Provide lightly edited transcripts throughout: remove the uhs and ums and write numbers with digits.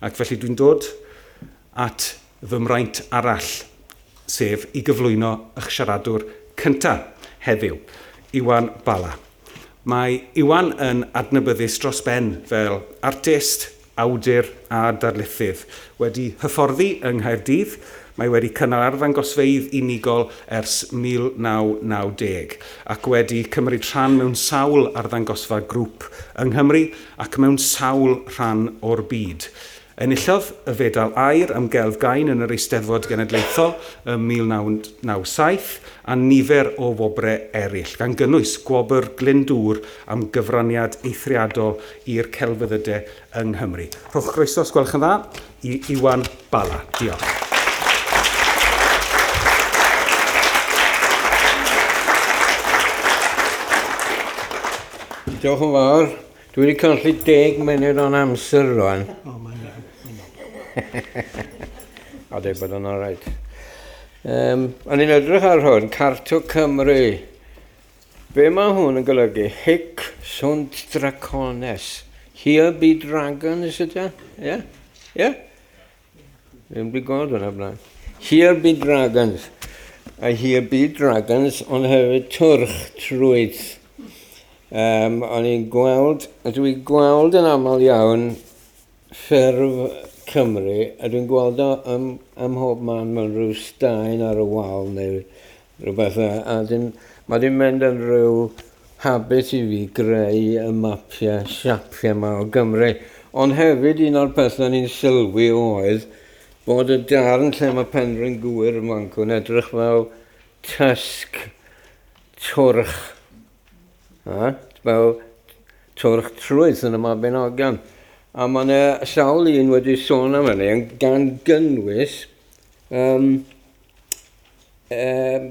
Ac felly dwi'n dod at fy mraint arall, sef i gyflwyno eich siaradwr cyntaf heddiw, Iwan Bala. Mae Iwan yn adnabyddus dros ben fel artist, awdur a darlithydd. Wedi hyfforddi yng Nghaerdydd, mae wedi cynnal arddangosfeydd unigol ers 1990 ac wedi cymryd rhan mewn sawl arddangosfa grŵp yng Nghymru ac mewn sawl rhan o'r byd. Enillodd y Fedal Aur am Gelf Gain yn yr Eisteddfod Genedlaethol ym 1997 a nifer o wobrau eraill, gan gynnwys Gwobr Glyndŵr am gyfraniad eithriadol i'r celfyddydau yng Nghymru. Rhowch groeso, os gwelwch yn dda, i Iwan Bala. Diolch. Diolch yn fawr. Dwi wedi colli deg munud o'n amser rwan. O, mae'n iawn. A dweud bod o'n alright. Um, o'n i'n edrych ar hwn, Carto Cymru. Be mae hwn yn golygu? Hic sunt dracones. Here be dragons ydy? Ie? Yeah? Ie? Yeah? Ddim wedi gweld hwnna blaen. Here be dragons. A here be dragons, ond hefyd twrch trwyth. Um, o'n i'n gweld, a dwi'n gweld yn aml iawn ffurf Cymru, a dwi'n gweld o ym, ym mhob man mewn rhyw staen ar y wal neu rhywbeth, a, a dyn, mae di'n mynd yn rhyw habit i fi greu y mapiau, siapiau yma o Gymru. Ond hefyd un o'r pethau ni'n sylwi oedd bod y darn lle mae Penrhyn Gŵyr yn fancw yn edrych fel tysg twrch. Ha? Fel twrch trwyth yn y Mabinogion. A mae yna sawl un wedi sôn am hynny, gan gynnwys um, um,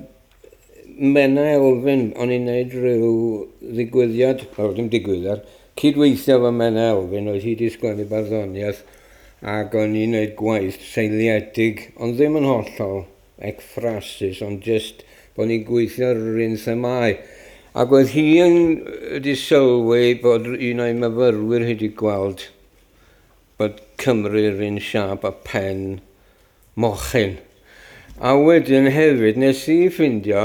Menna Elfyn, o'n i'n neud rhyw ddigwyddiad, o dim digwyddiad, cydweithio efo Menna Elfyn, oedd hi wedi sgwennu barddoniaeth, ac o'n i'n neud gwaith seiliedig, ond ddim yn hollol ekphrasis, ond jyst bod ni'n gweithio ar yr un themâu. Ac oedd hi yn wedi sylwi bod un o'i myfyrwyr hi wedi gweld bod Cymru yr un siâp a pen mochyn. A wedyn hefyd nes i ffindio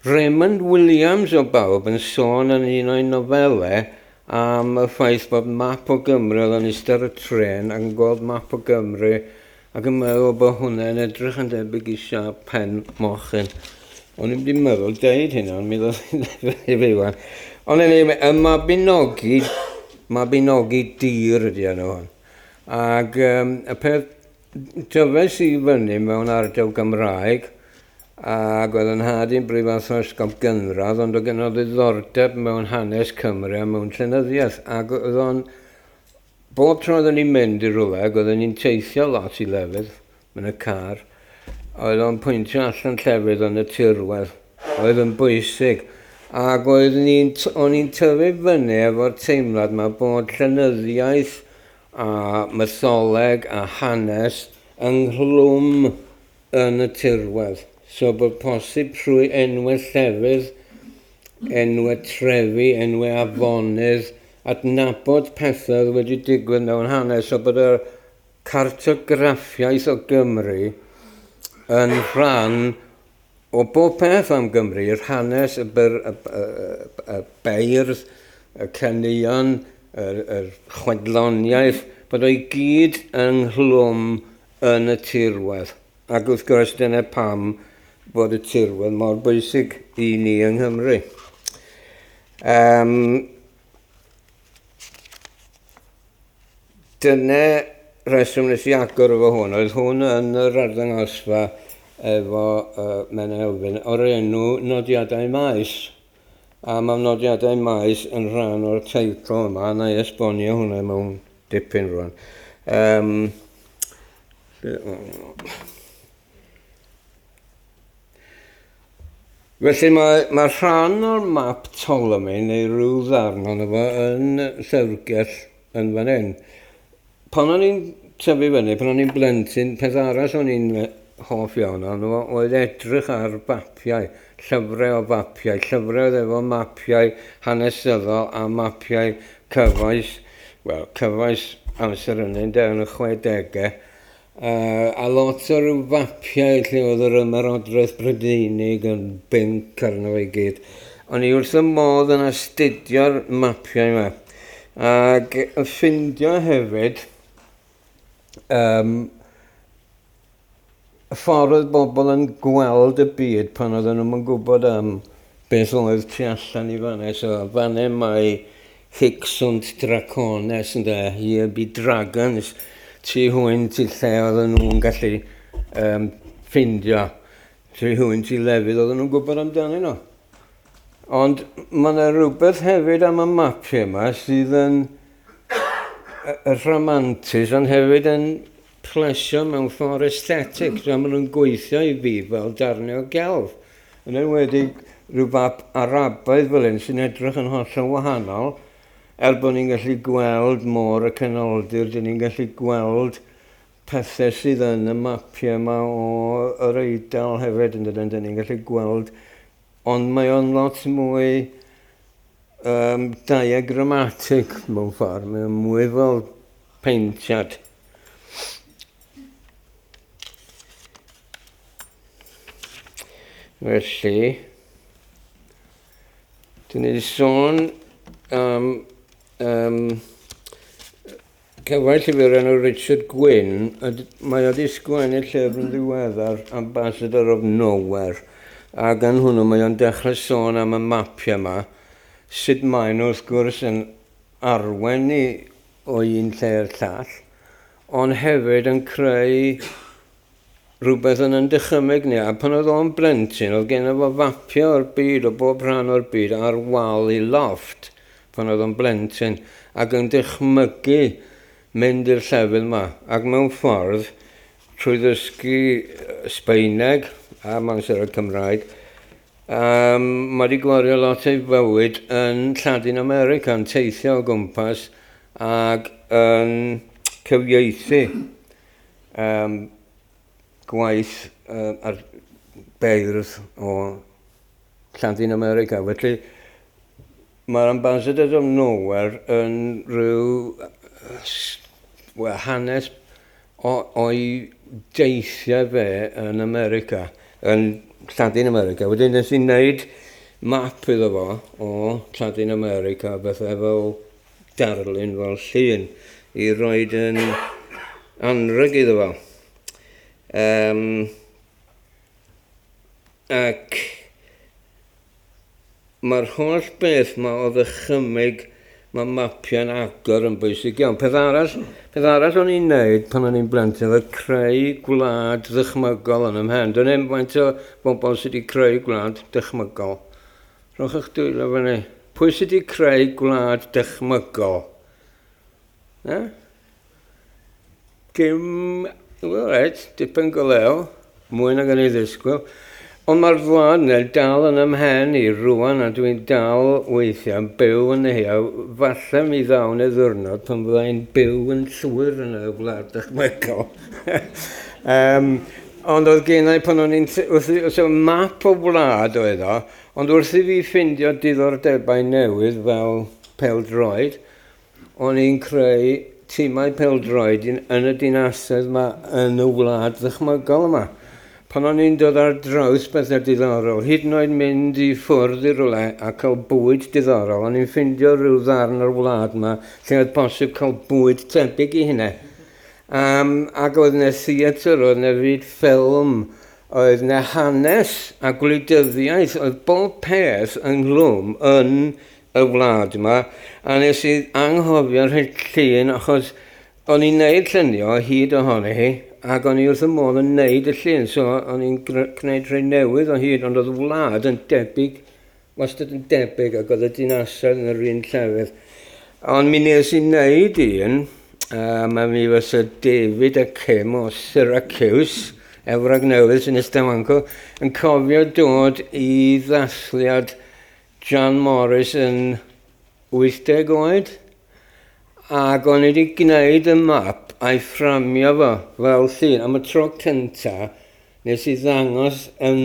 Raymond Williams o bawb yn sôn yn un o'i nofelau am y ffaith bod map o Gymru, oedd o'n eistedd ar y trên ac yn gweld map o Gymru ac yn meddwl bod hwnna'n edrych yn debyg i siâp pen mochyn. O'n i'm 'di meddwl deud hynna, ond mi ddoth i fi wan. Ond anyway, y Mabinogi, Mabinogi Dir ydi enw hwn. Ac um, y peth tyfes i fyny mewn ardal Gymraeg, ac oedd yn nhad i'n brifathro ysgol gynradd, ond oedd gynno ddiddordeb mewn hanes Cymru a mewn llenyddiaeth, ac oedd o'n Bob tro oedden ni'n mynd i rywle, ac oedden ni'n teithio lot i lefydd yn y car, oedd o'n pwyntio allan llefydd yn y tirwedd oedd yn bwysig. Ac oedd ni'n, o'n i'n tyfu fyny efo'r teimlad 'ma bod llenyddiaeth a mytholeg a hanes ynghlwm yn y tirwedd. So bod posib trwy enwau llefydd, enwau trefi, enwau afonydd, adnabod pethau oedd wedi digwydd mewn hanes, so bod y cartograffiaeth o Gymru yn rhan o bob peth am Gymru, yr hanes, y, byr, y, y, y beirdd, y caneuon, yr, yr chwedloniaeth, bod o'i gyd ynghlwm yn y tirwedd. Ac wrth gwrs dyna pam bod y tirwedd mor bwysig i ni yng Nghymru. Um, dyna rheswm nes i agor efo hwn. Oedd hwn yn yr arddangosfa efo uh, Menna Elfyn o'r enw Nodiadau Maes. A mae Nodiadau Maes yn rhan o'r teitl yma, a na i esbonio hwnna mewn dipyn rwan. Um, Felly mae, mae rhan o'r map Ptolemy neu rhyw ddarn ohono fo yn llyfrgell yn fan hyn. Pan o'n i'n tyfu fyny, pan o'n i'n blentyn, peth arall o'n i'n hoff iawn ohono fo oedd edrych ar fapiau, llyfrau o fapiau, llyfrau oedd efo mapiau hanesyddol a mapiau cyfoes, wel, cyfoes. amser hynny, ynde, yn y chwedegau. A lot o ryw fapiau lle oedd yr ymerodraeth Brydeinig yn binc arno fe i gyd. O'n i wrth y modd yn astudio'r mapiau yma. Ac yn ffindio hefyd um, y ffordd oedd bobl yn gweld y byd pan oedden nhw'n gwybod am beth oedd tu allan i fanna. So fanna mae Hic sunt dracones ynde, here be dragons, tu hwynt i lle oedden nhw'n gallu um, ffindio, tu hwynt i lefydd oedden nhw'n gwybod amdanyn nhw. Ond mae yna rhywbeth hefyd am y mapiau yma sydd yn rhamantus ond hefyd yn plesio mewn ffordd aesthetic. So maen nhw'n gweithio i fi fel darnau o gelf. Yn enwedig rhyw fap Arabaidd fel hyn sy'n edrych yn hollol wahanol, er bod ni'n gallu gweld môr y Canoldir, dyn ni'n gallu gweld pethau sydd yn y mapiau yma o yr Eidal hefyd, yn dydyn, dyn ni'n gallu gweld, ond mae o'n lot mwy um, diagrammatic mewn ffordd, mae o'n mwy fel peintiad. Felly, dyn ni wedi sôn am um, cyfaill i fi o'r enw Richard Gwyn, a mae o wedi sgwennu llyfr yn ddiweddar, Ambassador of Nowhere, a gan hwnnw mae o'n dechrau sôn am y mapiau yma, sut maen nhw wrth gwrs yn arwain ni o un lle i'r llall, ond hefyd yn creu rhywbeth yn yn dychymyg ni. A pan oedd o'n blentyn, oedd gen fo fapio o'r byd, o bob rhan o'r byd, ar wal i lofft pan oedd o'n blentyn, ac yn dychmygu mynd i'r llefydd yma. Ac mewn ffordd, trwy ddysgu Sbaeneg a mae'n siarad Cymraeg, um, mae wedi gwario lot o'i fywyd yn Lladin America, yn teithio o gwmpas ac yn cyfieithu um, gwaith uh, ar beirdd o Lladin America. Felly mae'r Ambassadors of Nowhere yn rhyw well, hanes o'i deithiau fe yn America, yn Lladin America. Wedyn nes i wneud map iddo fo o Lladin America, bethau fel darlun fel llun i roed yn anrheg iddo fo. Um, ac mae'r holl beth ma o ddychymyg, mae mapiau'n agor yn bwysig iawn. Peth arall, peth arall o'n i'n neud pan o'n i'n blentyn oedd creu gwlad ddychmygol yn ymhen. Dwi'n i'n faint o bobl sydd wedi creu gwlad dychmygol. Rhowch eich dwylo fyny. Pwy sydd wedi creu gwlad dychmygol? Na? Dim, wel reit, dipyn go lew, mwy nag o'n i ddisgwyl. Ond mae'r wlad yna dal yn ymhen i rwan a dwi'n dal weithiau yn byw yn hi a falle mi ddawn y ddiwrnod pan fyddai'n byw yn llwyr yn y wlad dychmygol. um, ond oedd gennau pan o'n i'n... So map o wlad oedd o, ond wrth i fi ffindio diddordebau newydd fel pêl-droed, o'n i'n creu tîmau pêl-droed yn y dinasoedd yma yn y wlad ddychmygol yma. Pan o'n i'n dod ar draws bethau diddorol, hyd yn oed mynd i ffwrdd i rywle a cael bwyd diddorol, o'n i'n ffindio rhyw ddarn o'r wlad yma lle oedd posib cael bwyd tebyg i hynna. Um, ac oedd yna theatr, oedd yna fyd ffilm, oedd yna hanes a gwleidyddiaeth, oedd bob peth ynghlwm yn y wlad yma, a nes i anghofio rhoi llun achos o'n i'n neud llunio o hyd ohoni hi, ac o'n i wrth y modd yn neud y llun, so o'n i'n gwneud rhai newydd o hyd, ond oedd y wlad yn debyg, wastad yn debyg, ac oedd y dinasoedd yn yr un llefydd. Ond mi nes i wneud un, a mae mi fysa David a Kim o Syracuse, Efrog Newydd sy'n eistedd fan'cw, yn cofio dod i ddathliad Jan Morris yn 80 oed, ac o'n i wedi gwneud y map a'i fframio fo fel llun. Am y tro cynta, nes i ddangos yn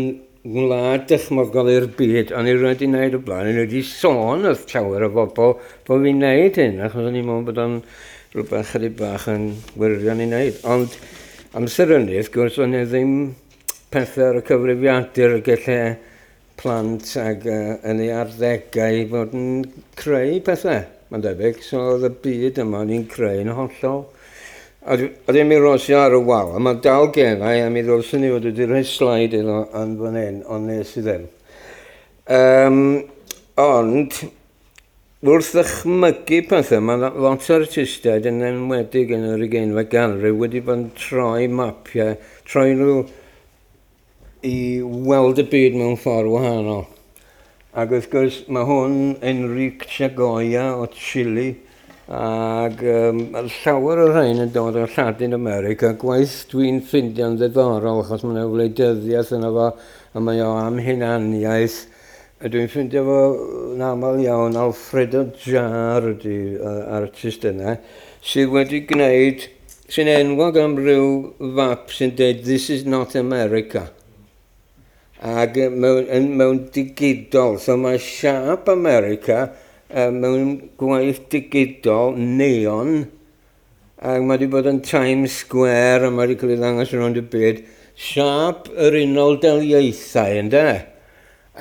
wlad dychmygol i'r byd, o'n i rioed wedi gwneud o blaen, o'n i wedi sôn wrth llawer o bobl bod fi'n gwneud hyn, achos o'n i'n meddwl bod o'n rhywbeth chydig bach yn wirion i wneud. Ond amser hynny, wrth gwrs, o'n i ddim pethau ar y cyfrifiadur y gallai plant ag uh, yn ei arddegau fod yn creu pethau, mae'n debyg. So oedd y byd yma o'n i'n creu yn hollol. A ddim mi rosio ar y wal, a mae dal gennau, a mi ddylswn i fod wedi rhoi slaid iddo yn fan hyn, ond nes i ddim. Um, ond, wrth ddychmygu pethau, mae lot o artistiaid yn enwedig yn yr ugeinfed ganrif wedi bod yn troi mapiau, troi nhw i weld y byd mewn ffordd wahanol. Ac wrth gwrs, mae hwn Enrique Chagoya o Chile, ac um, llawer o'r rhain yn dod o Lladin America, gwaith dwi'n ffeindio'n ddiddorol, achos mae yna wleidyddiaeth yna fo, a mae o am hunaniaeth. A dwi'n ffeindio fo yn aml iawn, Alfredo Jaar ydy uh, artist yna, sydd wedi gwneud, sy'n enwog am ryw fap sy'n dweud This is not America. Ac mewn, yn, mewn digidol, so mae siap America uh, mewn gwaith digidol, neon, ac mae wedi bod yn Times Square a mae wedi cael ei ddangos rownd y byd, siâp yr Unol Daleithiau, ynde?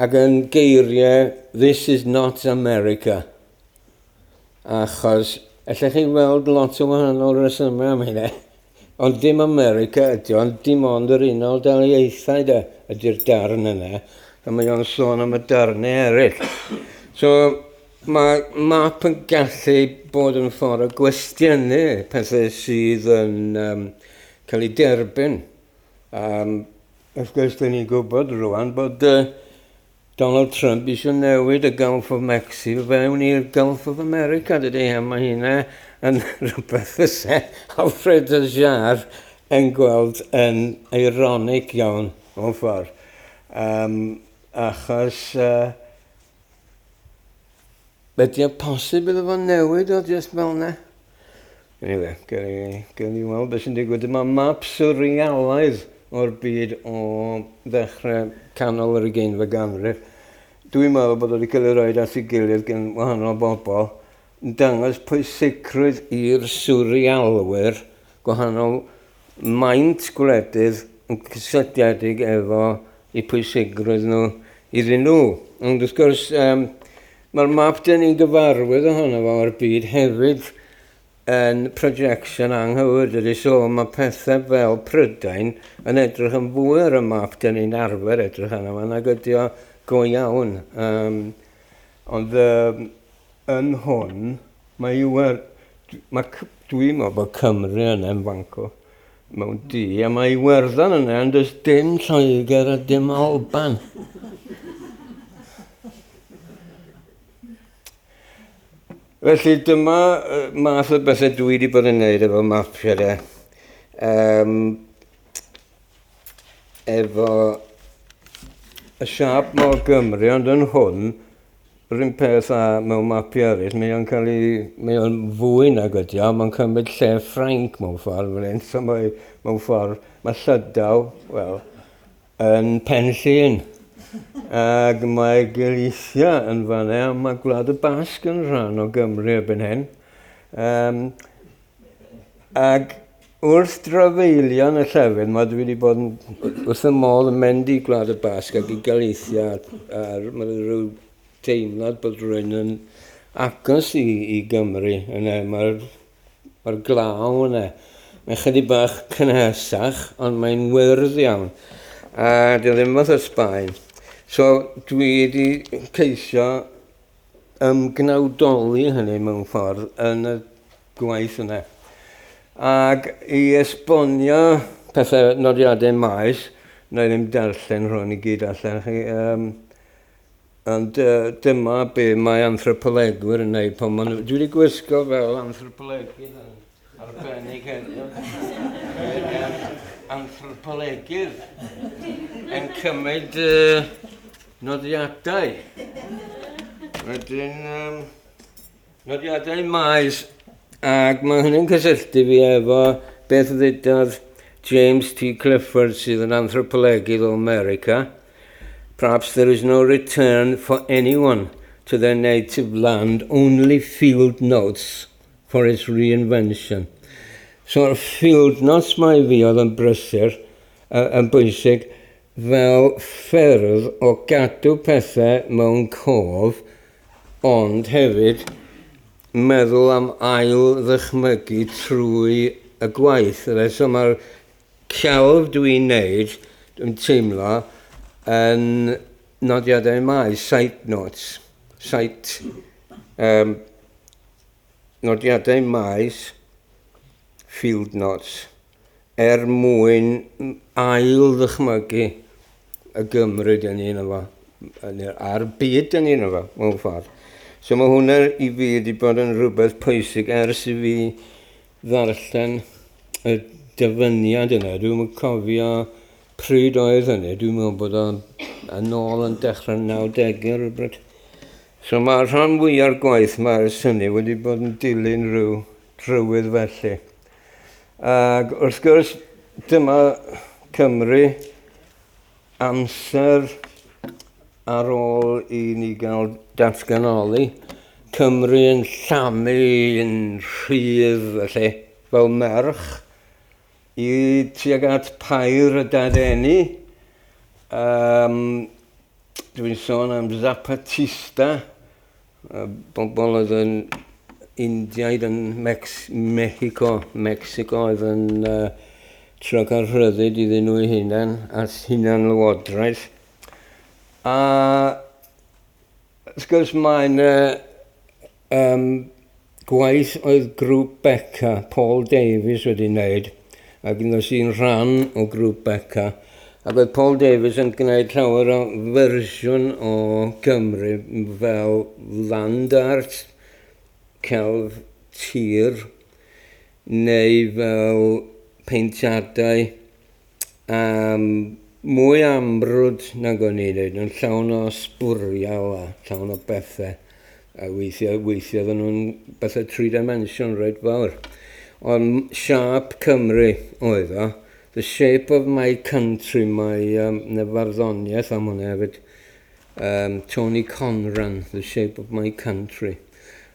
Ac yn geiriau, this is not America. Achos, allech chi weld lot o wahanol resymau am hynny. Ond dim America ydy o, ond dim ond yr Unol Daleithiau de, ydy'r darn yna. A mae o'n sôn am y darnau eraill. So, Mae map yn gallu bod yn ffordd o gwestiynu pethau sydd yn um, cael eu derbyn. Um, wrth gwrs, dyn ni'n gwybod rwan bod uh, Donald Trump eisiau newid y Gulf of Mexico fewn i'r Gulf of America, dydy, a mae hynna yn rhywbeth fysa Alfred Jarr yn gweld yn ironic iawn mewn ffordd. Um, achos uh, Ydy o posib iddo fo newid o jyst fel 'na? Anyway, gawn ni, gawn ni weld beth sy'n digwydd. Dyma map surrealaidd o'r byd o ddechrau canol yr ugeinfed ganrif. Dwi'n meddwl bod o wedi cael ei roed at ei gilydd gan wahanol bobl yn dangos pwysigrwydd i'r surrealwyr gwahanol maint gwledydd yn cysylltiedig efo eu pwysigrwydd nhw iddyn nhw. Ond wrth gwrs, um, mae'r map dyn ni'n gyfarwydd ohono fo o'r byd hefyd yn projection anghywir dydy. So mae pethau fel Prydain yn edrych yn fwy ar y map dyn ni'n arfer edrych arno fo nag ydy o go iawn. Um, ond um, yn hwn, mae Iwer... Mae, dwi'n meddwl bod Cymru yna yn fanco mewn du, a mae Iwerddon yna, ond does dim Lloegr a dim Alban. Felly dyma math o bethau dwi wedi bod yn neud efo mapiau de. Um, efo y siâp mor Gymru, ond yn hwn, yr un peth â mewn mapiau eraill, mae o'n cael ei... mae o'n fwy nag ydi o, mae'n cymryd lle Ffrainc mewn ffordd fan hyn, so mae, mewn ffordd, mae Llydaw, wel, yn Pen Llŷn. Ac mae Galicia yn fan a mae Gwlad y Basg yn rhan o Gymru erbyn hyn. Um, Ac wrth drafeilio yn y llefydd 'ma, dwi wedi bod yn wrth y modd yn mynd i Gwlad y Basg ac i Galicia, a mae rhyw deimlad bod rhywun yn agos i, i Gymru yna. Mae'r mae glaw yna. Mae'n chydig bach cynhesach, ond mae'n wyrdd iawn. A dio ddim fath o Sbaen. So dwi wedi ceisio ymgnawdoli hynny mewn ffordd yn y gwaith yna. Ac i esbonio pethau nodiadau maes, na i ddim darllen rhwng i gyd allan chi, um, ond uh, dyma be mae anthropolegwyr yn neud pan maen nhw... Dwi wedi gwisgo fel anthropolegydd yn arbennig heddiw. Anthropolegydd yn cymryd uh, nodiadau. Wedyn, um, nodiadau maes, ac mae hynny'n cysylltu fi efo beth ddudodd James T. Clifford sydd yn anthropolegydd o America. Perhaps there is no return for anyone to their native land, only field notes. for its reinvention. So'r field notes 'ma i fi oedd yn brysur, yn bwysig, fel ffyrdd o gadw pethau mewn cof, ond hefyd meddwl am ail ddychmygu trwy y gwaith. So mae'r celf dwi'n neud, dwi'n teimlo, yn nodiadau maes, site notes, site, nodiadau maes, field notes, er mwyn ail ddychmygu y Gymru dyn ni yno fo, a'r byd dyn ni yno fo, mewn ffordd. So mae hwnna i fi wedi bod yn rhywbeth pwysig ers i fi ddarllen y dyfyniad yna. Dwi'm yn cofio pryd oedd hynny. Dwi'n meddwl bod o'n yn ôl yn dechrau 90au rhywbryd. So mae rhan fwya'r gwaith mae ers hynny wedi bod yn dilyn rhyw drywydd felly. Ac wrth gwrs, dyma Cymru amser ar ôl i ni gael datganoli. Cymru yn llamu yn rhydd, felly, fel merch, i tuag at pair y dadeni. Dwi'n sôn am Zapatista, bobl oedd yn Indiaid yn Mex Mexico, Mexico oedd yn trio cael rhyddid iddyn nhw eu hunain a hunan lywodraeth. A wrth gwrs mae'n gwaith oedd grŵp Beca, Paul Davies wedi wneud, ac un sy'n rhan o grŵp Beca, ac oedd Paul Davies yn gwneud llawer o fersiwn o Gymru fel land art, celf tir, neu fel peintiadau mwy amrwd nag o'n i'n neud, yn llawn o sbwriel a llawn o bethau. A weithiau oedden nhw'n bethau tri dimension reit fawr. Ond Siâp Cymru oedd o. The Shape of My Country, mae 'na farddoniaeth am hwnna hefyd. Tony Conran, The Shape of My Country.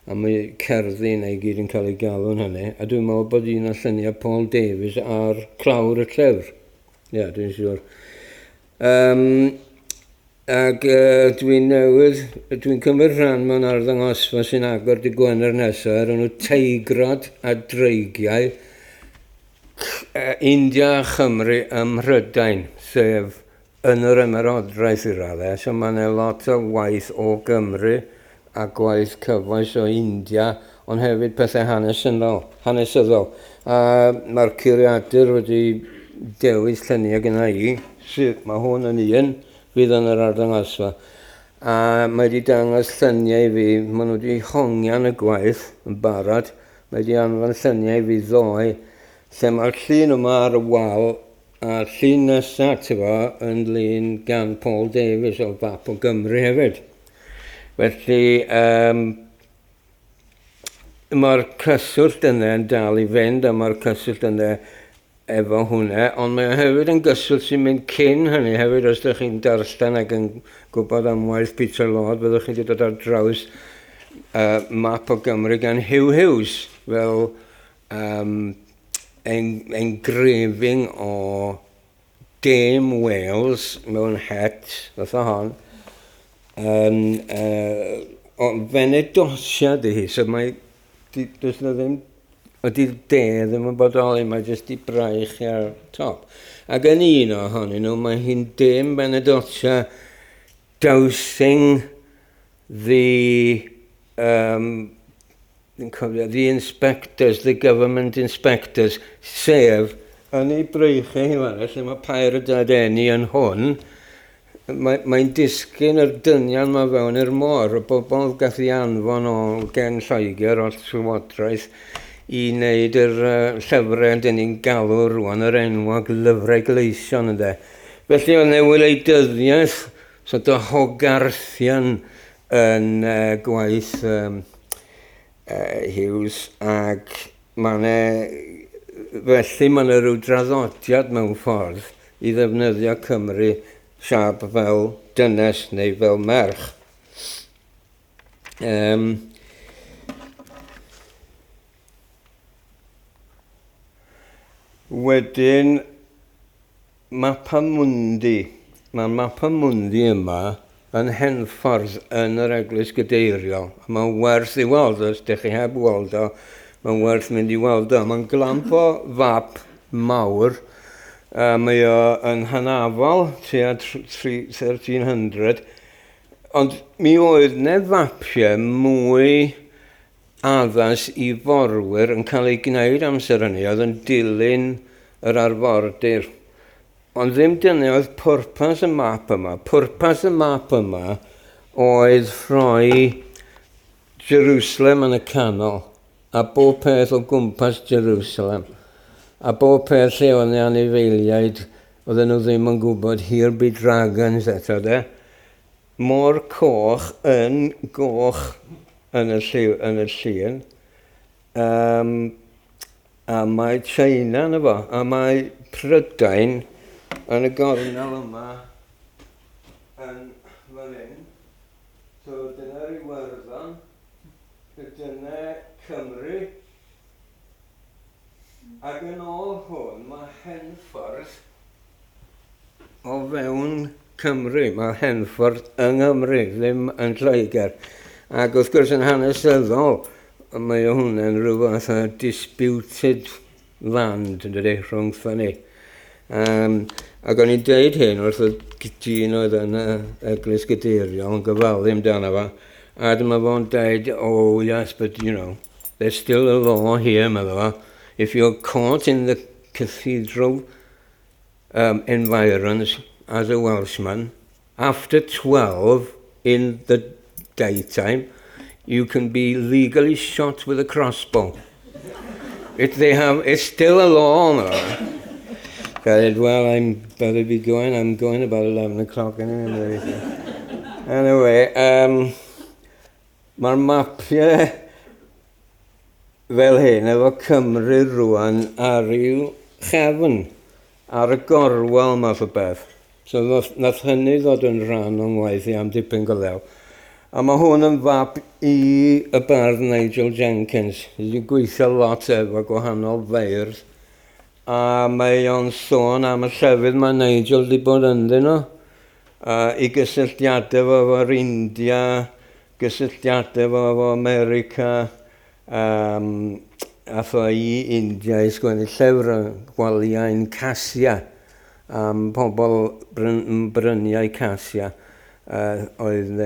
A mae cerddi yna i gyd yn cael ei galw'n hynny. A dwi'n meddwl bod un o lluniau Paul Davies ar clawr y llyfr. Ie, yeah, dwi'n siŵr. Ac dwi'n newydd, dwi'n cymryd rhan mewn arddangosfa sy'n agor dy Gwener nesaf ar enw Teigrod a Dreigiau, India a Chymru ym Mhrydain, sef yn yr ymerodraeth i raddau. So mae yna lot o waith o Gymru a gwaith cyfoes o India, ond hefyd pethau hanesyddol. hanesyddol. A mae'r curadur wedi dewis lluniau gyda i. Sydd, mae hwn yn un fydd yn yr arddangosfa. A mae wedi dangos lluniau i fi, maen nhw wedi hongian y gwaith yn barod. Mae wedi anfon lluniau i fi ddoe, lle mae'r llun yma ar y wal, a'r llun nesaf ato fo yn lun gan Paul Davies o fap o Gymru hefyd. Felly, mae'r cyswllt yna yn dal i fynd a mae'r cyswllt yna efo hwnna, ond mae o hefyd yn gyswllt sy'n mynd cyn hynny hefyd. Os ydych chi'n darllen ac yn gwybod am waith Peter Lord, byddwch chi wedi dod ar draws map o Gymru gan Hugh Hughes fel engraving o Dame Wales mewn het fatha hon yn o Venedotia ydy hi, so mae di, does na ddim, ydy'r de ddim yn bodoli, mae jyst i braich ar top. Ac yn un ohonyn nhw, mae hi'n Dame Venedotia dousing the fi'n cofio, the inspectors, the government inspectors, sef yn ei breichiau hi fan'na, lle mae pair y dadeni yn hwn, mae'n mae disgyn yr dynion ma fewn i'r môr, y bobl gath ei anfon o gen Lloegr o'r Llywodraeth i wneud yr llyfrau dyn ni'n galw rwan yr enwog lyfrau gleision ynde. Felly oedd 'na wleidyddiaeth sort o Hogarthian yn gwaith Hughes ac mae 'na felly mae 'na ryw draddodiad mewn ffordd i ddefnyddio Cymru siâp fel dynes neu fel merch. Wedyn, Mappa Mundi. Mae'r Mappa Mundi yma yn Henffordd yn yr Eglwys Gadeiriol. Mae'n werth i weld, os ydych chi heb weld o, mae'n werth mynd i weld o. Mae'n glamp o fap mawr. Mae o yn hynafol, tua 1300. Ond mi oedd 'ne fapiau mwy addas i forwyr yn cael eu gwneud amser hynny, oedd yn dilyn yr arfordir. Ond ddim dyna oedd pwrpas y map yma. Pwrpas y map yma oedd rhoi Jerusalem yn y canol, a bob peth o gwmpas Jerusalem, a bob peth lle oedd 'na anifeiliaid oedden nhw ddim yn gwybod, here be dragons eto de. Môr Coch yn goch yn y lliw, yn y llun. Um, a mae China yna fo, a mae Prydain yn y gornel yma yn fan hyn. So dyna'r Iwerddon, dyna Cymru, ac yn ôl hwn mae Henffordd o fewn Cymru. Mae Henffordd yng Nghymru, ddim yn Lloegr. Ac wrth gwrs yn hanesyddol, mae o hwnna'n rhyw fath o disputed land, yn dydi, rhwngtho ni. Ac o'n i'n deud hyn wrth y dyn oedd yn y Eglwys Gadeiriol yn gofalu amdano fo, a dyma fo'n deud, oh yes, but you know, there's still a law here, medda fo, if you're caught in the cathedral environs as a Welshman, after 12 in the daytime, you can be legally shot with a crossbow. It, they have, it's still a law now. I said, well, I'm better be going. I'm going about 11 o'clock anyway. Anyway, mae'r mapiau fel hyn efo Cymru rwan ar i'w chefn, ar y gorwel math o beth. So nath, nath hynny ddod yn rhan o'n ngwaith i am dipyn go lew. A mae hwn yn fap i y bardd Nigel Jenkins. Fi wedi gweithio lot efo gwahanol feirdd. A mae o'n sôn am y llefydd mae Nigel wedi bod ynddyn nhw. I gysylltiadau fo efo'r India, gysylltiadau fo efo America. Ath o i India i sgwennu llyfr Gwaliau'n Casia am pobl bryn, bryniau Casia. Oedd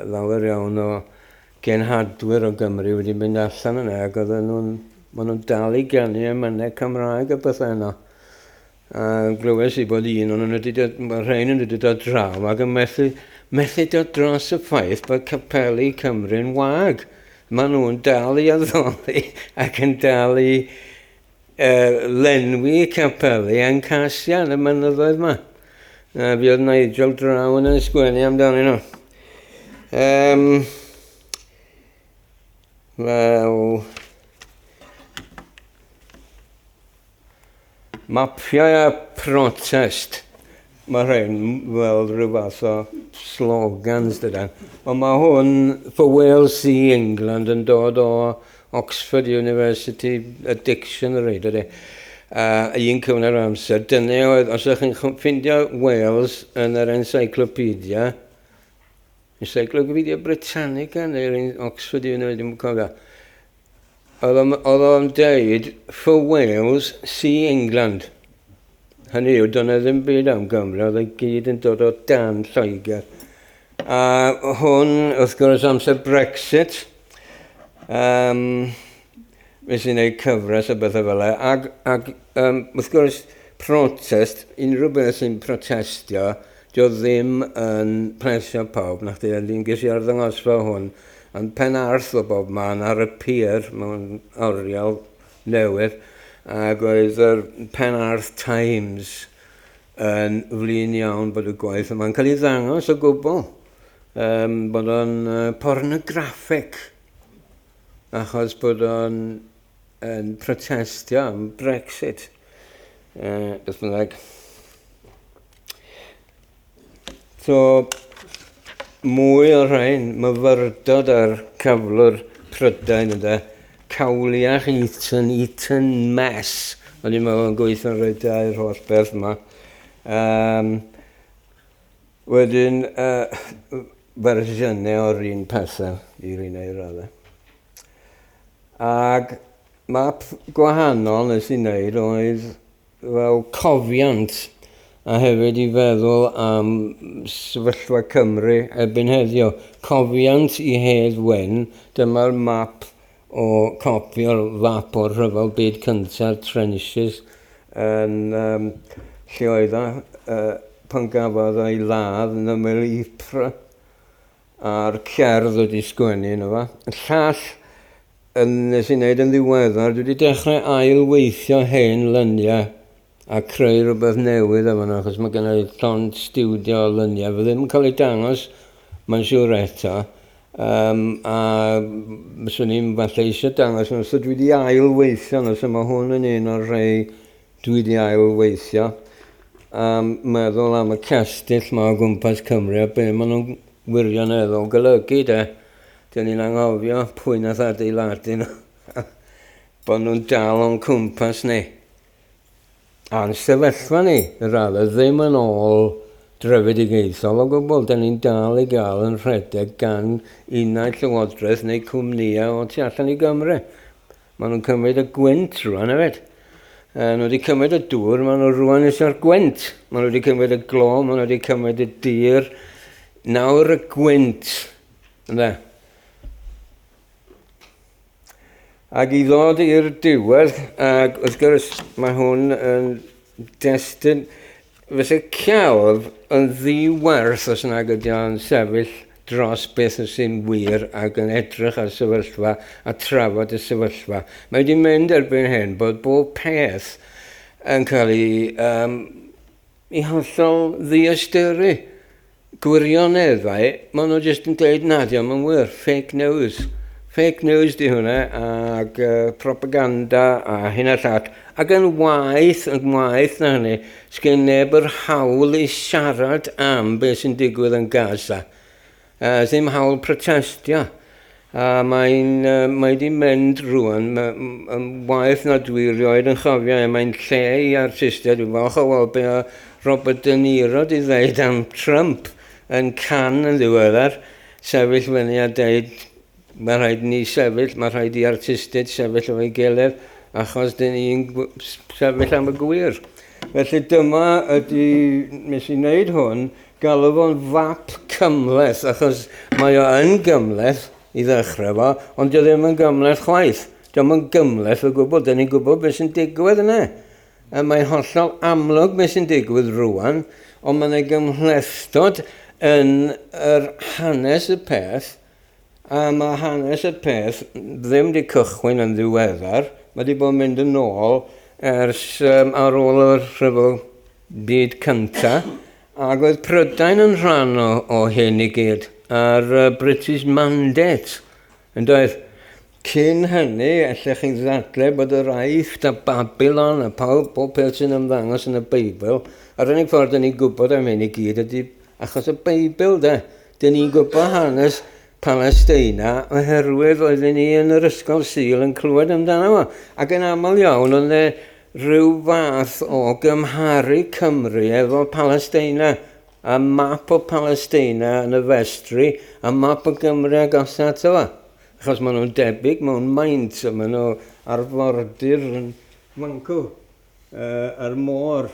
lawer iawn o genhadwyr o Gymru wedi mynd allan yna ac oedden nhw'n maen nhw'n dal i ganu emynau Cymraeg a bethau yno. A glywes i bod un o'n nhw wedi dod, mae rhain yn wedi dod draw ac yn methu, methu dod dros y ffaith bod capeli Cymru'n wag. Maen nhw'n dal i addoli ac yn dal i lenwi capeli yn Casia yn y mynyddoedd yma. A fi oedd Nigel draw yn ysgwennu amdanyn nhw. Wel, mapiau a protest. Mae rhain fel rhyw fath o slogans dydan. Ond mae hwn, For Wales See England, yn dod o Oxford University a Dictionary, dydy. Un cyfnod o amser. Dyna oedd, os ydych chi'n ffindio Wales yn yr encyclopedia, Encyclopedia Britannica neu'r Oxford University, dwi'n cofio. Oedd o'n deud, for Wales, see England. Hynny yw, doedd 'na ddim byd am Gymru, oedd e gyd yn dod o dan Lloegr. A hwn, wrth gwrs, amser Brexit, nes i wneud cyfres o bethau fel e. Ac, ac wrth gwrs, protest, unrhyw beth sy'n protestio, dio ddim yn plesio pawb, nach di, ond ges i arddangosfa hwn yn Penarth o bob man ar y pier mewn oriel newydd, ac oedd yr Penarth Times yn flin iawn bod y gwaith yma'n cael ei ddangos o gwbl, bod o'n pornographic, achos bod o'n yn protestio am Brexit. Beth bynnag. So, mwy o'r rhain, myfyrdod ar cyflwr Prydain ynde. Cawliach Eton, Eton mess. O'n i'n meddwl yn gweithio'n reit dda i'r holl beth yma. Um, wedyn, uh, fersiynau o'r un pethau i'r un ei raddau. Ac map gwahanol nes i wneud oedd fel cofiant a hefyd i feddwl am sefyllfa Cymru erbyn heddiw. Cofiant i Hedd Wyn, dyma'r map o copi o'r fap o'r Rhyfel Byd Cyntaf, trenches, yn um, lle oedd o, uh, pan gafodd o'i ladd yn ymyl Ypres a'r cerdd wedi sgwennu yno fo. Y llall yn nes i wneud yn ddiweddar, dwi wedi dechrau ail weithio hen lyniau a creu rhywbeth newydd efo nhw, achos mae gen i llond stiwdio o lyniau, fe ddim yn cael ei dangos, mae'n siŵr eto, um, a fyswn i'n falle eisiau dangos nhw, so dwi wedi ail weithio nhw, so mae hwn yn un o'r rhai Dwi 'di ail-weithio a meddwl am y cestyll 'ma o gwmpas Cymru a be' ma' nhw'n wirioneddol golygu 'de. Dyn ni'n anghofio pwy nath adeiladu nhw bod nhw'n dal o'n cwmpas ni. A'n sefyllfa ni, i raddau, ddim yn ôl drefedigaethol o gwbl. Dyn ni'n dal i gael yn rhedeg gan unai llywodraeth neu cwmnïau o tu allan i Gymru. Maen nhw'n cymryd y gwynt rwan hefyd. Nhw wedi cymryd y dŵr, maen nhw rwan eisiau'r gwynt. Maen nhw wedi cymryd y glo, maen nhw wedi cymryd y dir. Nawr y gwynt. Ynde? Ac i ddod i'r diwedd, ac wrth gwrs mae hwn yn destun, fysa celf yn ddi-werth os nag ydy o'n sefyll dros beth sy'n wir ac yn edrych ar sefyllfa a trafod y sefyllfa. Mae wedi mynd erbyn hyn bod bob peth yn cael ei, um, ei hollol ddiystyru. Gwirioneddau, maen nhw jyst yn dweud na, diolch yn wir, fake news. Fake news di hwnna, ac uh, propaganda a hyn a llall. Ac yn waeth, yn waeth na hynny, sgen neb yr hawl i siarad am beth sy'n digwydd yn Gaza. Uh, ddim hawl protestio. A mae'n uh, mae di mynd rwan, yn waeth na dwi rioed yn chofio, e, mae'n lle i artistiaid. Dwi'n falch o weld be o Robert De Niro di ddeud am Trump yn Cannes yn ddiweddar, sefyll fyny a deud mae rhaid ni sefyll, mae rhaid i artistiaid sefyll efo'i gilydd, achos dyn ni'n sefyll am y gwir. Felly dyma ydy, nes i wneud hwn, galw fo'n fap cymhleth, achos mae o yn gymhleth i ddechrau fo, ond dio ddim yn gymhleth chwaith. Dio'm yn gymhleth o gwbl, dyn ni'n gwybod beth sy'n digwydd yna. A mae'n hollol amlwg beth sy'n digwydd rwan, ond mae yna gymhlethdod yn yr hanes y peth, A mae hanes y peth ddim wedi cychwyn yn ddiweddar, mae wedi bod yn mynd yn ôl ers um, ar ôl y rhyfel byd cynta, ac oedd Prydain yn rhan o, o hyn i gyd, a'r uh, British Mandate, yn doedd? Cyn hynny, allech chi ddadle bod yr Aifft a Babylon a pawb, bob peth sy'n ymddangos yn y Beibl, a'r unig ffordd dyn ni'n gwybod am hyn i gyd ydy achos y Beibl, de. Dyn ni'n gwybod hanes Palesteina oherwydd oedden ni yn yr ysgol Sul yn clywed amdano fo. Ac yn aml iawn oedd e rhyw fath o gymharu Cymru efo Palesteina a map o Palesteina yn y festri a map o Gymru agos ato fo. Achos maen nhw'n debyg mewn maint a maen nhw arfordir yn fancw uh, a'r môr.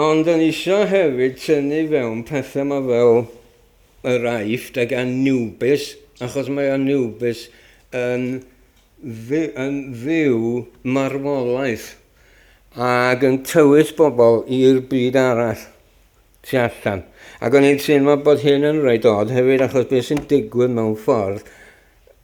Ond o'n isio hefyd tynnu fewn pethau 'ma fel yr Aifft ag Anubis, achos mae Anubis yn, yn dduw marwolaeth ac yn tywys bobl i'r byd arall tu allan. Ac o'n i'n teimlo bod hyn yn reit od hefyd achos beth sy'n digwydd mewn ffordd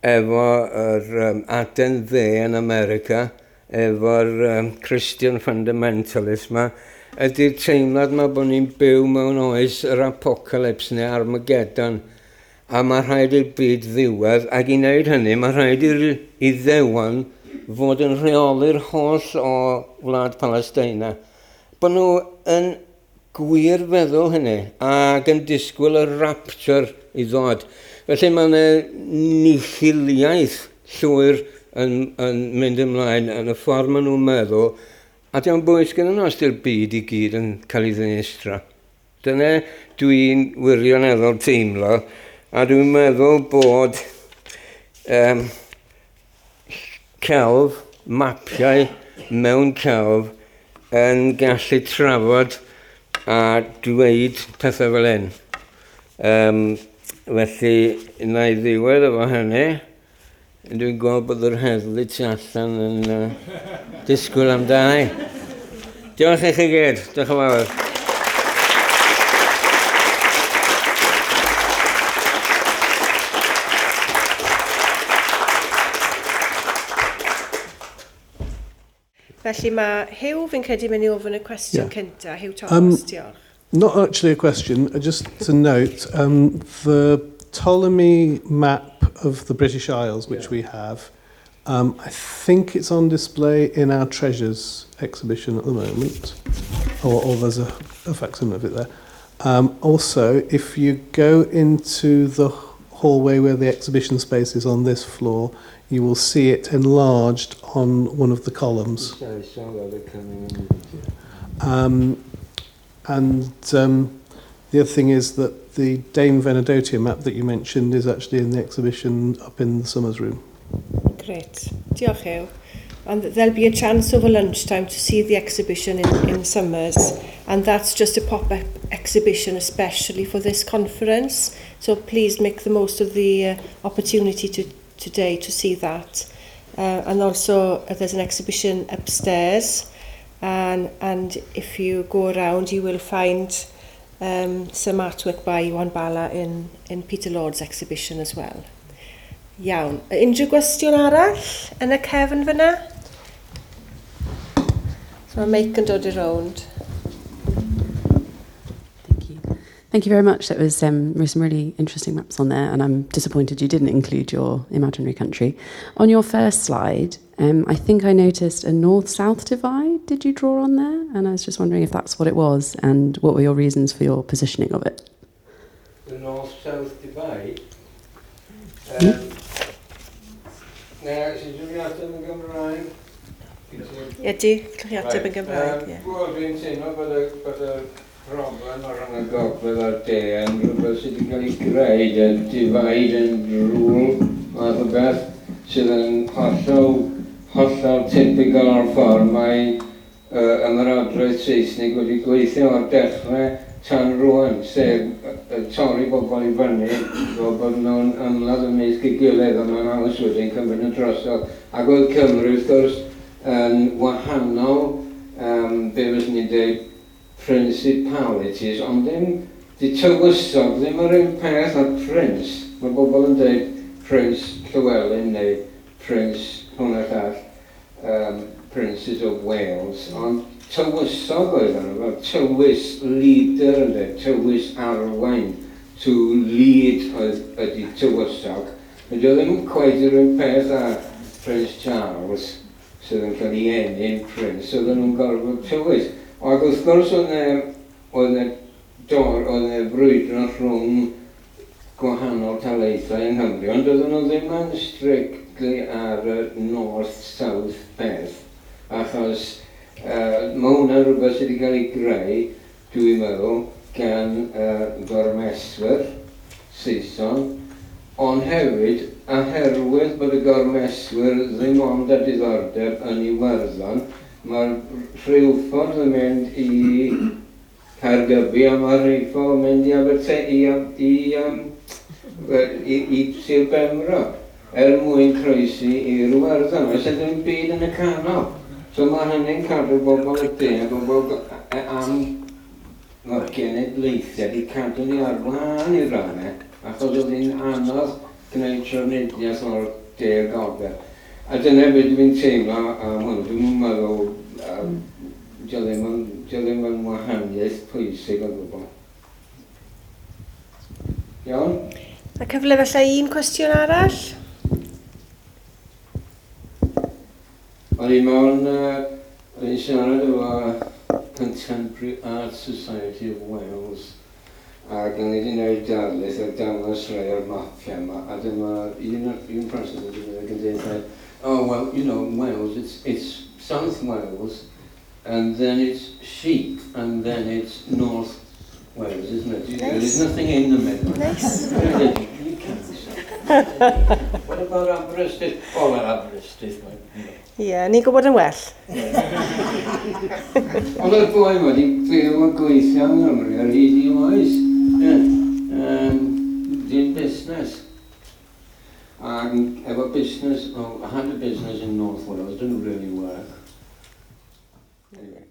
efo yr um, aden dde yn America, efo'r um, Christian fundamentalist ma, ydy'r teimlad ma bod ni'n byw mewn oes yr apocalypse neu Armageddon, a mae rhaid i'r byd ddiwedd, ac i wneud hynny mae rhaid i'r Iddewon fod yn rheoli'r holl o wlad Palesteina. Bod nhw yn gwir feddwl hynny ac yn disgwyl y rapture i ddod. Felly mae yna nihiliaeth llwyr yn, yn mynd ymlaen yn y ffordd maen nhw'n meddwl, a diolch bwys gyda nhw os di'r byd i gyd yn cael ei ddinistro. Dyna dwi'n wirioneddol teimlo, a dwi'n meddwl bod celf, mapiau mewn celf yn gallu trafod a dweud pethau fel hyn. Felly, na i ddiwedd efo hynny. Dwi'n gweld bod yr heddlu tu allan yn disgwyl amdani. Diolch i chi gyd. Diolch yn fawr. Felly mae Huw, fi'n credu, mynd i ofyn y cwestiwn cynta. Huw Thomas, diolch. Not actually a question, just to note, the Ptolemy map of the British Isles, which we have, I think it's on display in our Treasures exhibition at the moment, or there's a facsimile of it there. Also, if you go into the hallway where the exhibition space is on this floor, you will see it enlarged on one of the columns. I saw that coming in. And the other thing is that the Dame Venedotia map that you mentioned is actually in the exhibition up in the Summers Room. Great. Diolch, Huw. And there'll be a chance over lunchtime to see the exhibition in Summers. And that's just a pop-up exhibition especially for this conference. So please make the most of the opportunity today to see that. And also there's an exhibition upstairs. And if you go around, you will find some artwork by Iwan Bala in Peter Lord's exhibition as well. Iawn. Unrhyw gwestiwn arall yn y cefn fyna? So mae meic yn dod i rownd. Thank you. Thank you very much. That was some really interesting maps on there, and I'm disappointed you didn't include your imaginary country. On your first slide, I think I noticed a north-south divide. Did you draw on there? And I was just wondering if that's what it was, and what were your reasons for your positioning of it? The north-south divide? Na, sy'n dwi'n ateb yn Gymraeg? Ydy, gallwch chi ateb yn Gymraeg, ie. Wel, dwi'n teimlo bod y broblem o ran y gogledd a'r de yn rhywbeth sydd wedi cael ei greu, y divide and rule, math o beth, sydd yn hollol, hollol typical o'r ffordd mae ymerodraeth Saesnig wedi gweithio o'r dechrau tan rwan, sef torri bobl i fyny, fel bod nhw'n ymladd ymysg ei gilydd, ond mae'n haws wedyn cymryd nhw drosodd. Ac oedd Cymru, wrth gwrs, yn wahanol, be fyswn i'n dweud, principalities, ond ddim, di tywysog ddim yr un peth â prince. Mae bobl yn dweud Prince Llywelyn neu Prince hwn a llall, Princes of Wales, ond tywysog oedd yna, fel tywys leader yn dweud, tywys arwain, to lead oedd ydy tywysog. Dydy o ddim quite yr un peth â Prince Charles, sydd yn cael ei eni'n Prince, oedden nhw'n gorfod tywys. Ac wrth gwrs oedd 'na frwydro rhwng gwahanol taleithiau yng Nghymru, ond oedden nhw ddim yn strictly ar y north-south peth, achos mae hwnna'n rhywbeth sydd wedi cael ei greu, dwi'n meddwl, gan gormeswyr Saeson, ond hefyd, oherwydd bod y gormeswyr ddim ond â diddordeb yn Iwerddon, mae'r rheilffordd yn mynd i Caergybi a mae'r rheilffordd yn mynd i Aberte, i Sir Benfro er mwyn croesi i'r Iwerddon. Oes ddim byd yn y canol. So mae hynny'n cadw bobl y de a bobl am mae'r genedlaethau wedi cadw ni ar wahân i raddau, achos oedd hi'n anodd gwneud trafnidiaeth o'r de i'r gogledd. A dyna beth dwi'n teimlo am hwn. Dwi'n meddwl, dio ddim yn wahaniaeth pwysig o gwbl. Iawn? A cyfle felly un cwestiwn arall? O'n i'n siarad efo Contemporary Art Society of Wales, ac o'n i wedi gwneud darlith a dangos rhai o'r mapiau yma, a dyma un person wedi mynd ac yn dweud, Oh, well, you know, Wales, it's South Wales, and then it's sheep, and then it's North Wales, isn't it? Nice. There's nothing in the middle. Nice. You can't say. What about Aberystwyth? Oh, well, Aberystwyth. Ie, yeah, ni'n gwybod yn well. Ond oedd boi wedi byw a gweithio yng Nghymru ar hyd ei oes. Yeah. Dyn busnes. Ac efo busnes, well, I had a business in North Wales, didn't really work. Anyway.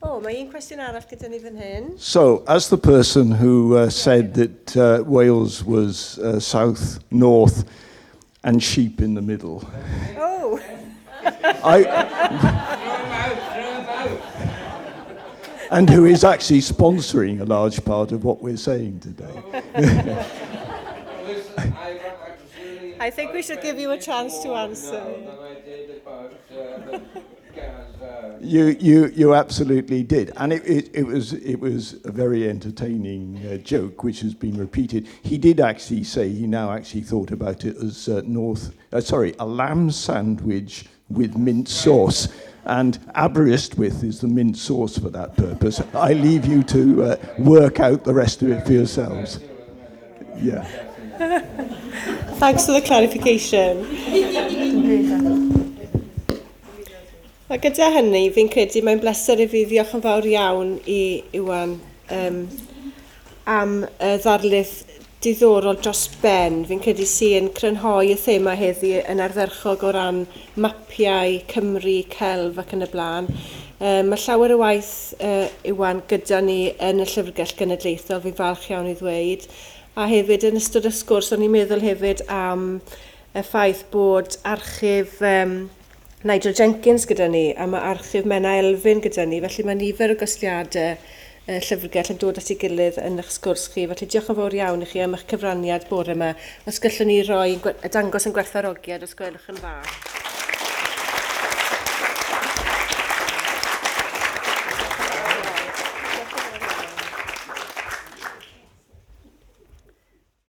O, mae un cwestiwn arall gyda ni fan hyn. So, as the person who said that Wales was south, north, and sheep in the middle. Oh! And who is actually sponsoring a large part of what we're saying today. I think we should give you a chance to answer. You absolutely did, and it was a very entertaining joke, which has been repeated. He did actually say he now actually thought about it as a lamb sandwich with mint sauce, and Aberystwyth is the mint sauce for that purpose. I leave you to work out the rest of it for yourselves. Yeah. Thanks for the clarification. A gyda hynny, fi'n credu mae'n bleser i fi ddiolch yn fawr iawn i Iwan am y ddarlith diddorol dros ben. Fi'n credu sy'n crynhoi y thema heddi yn ardderchog o ran mapiau, Cymru, celf ac yn y blaen. Mae llawer o waith Iwan gyda ni yn y Llyfrgell Genedlaethol, fi'n falch iawn i ddweud. A hefyd yn ystod y sgwrs, o'n i'n meddwl hefyd am y ffaith bod archif Nigel Jenkins gyda ni, a mae archif Menna Elfyn gyda ni, felly mae nifer o gasgliadau llyfrgell yn dod at ei gilydd yn eich sgwrs chi. Felly diolch yn fawr iawn i chi am eich cyfraniad bore yma. Os gallwn ni roi dangos yn gwerthfawrogiad, os gwelwch yn dda.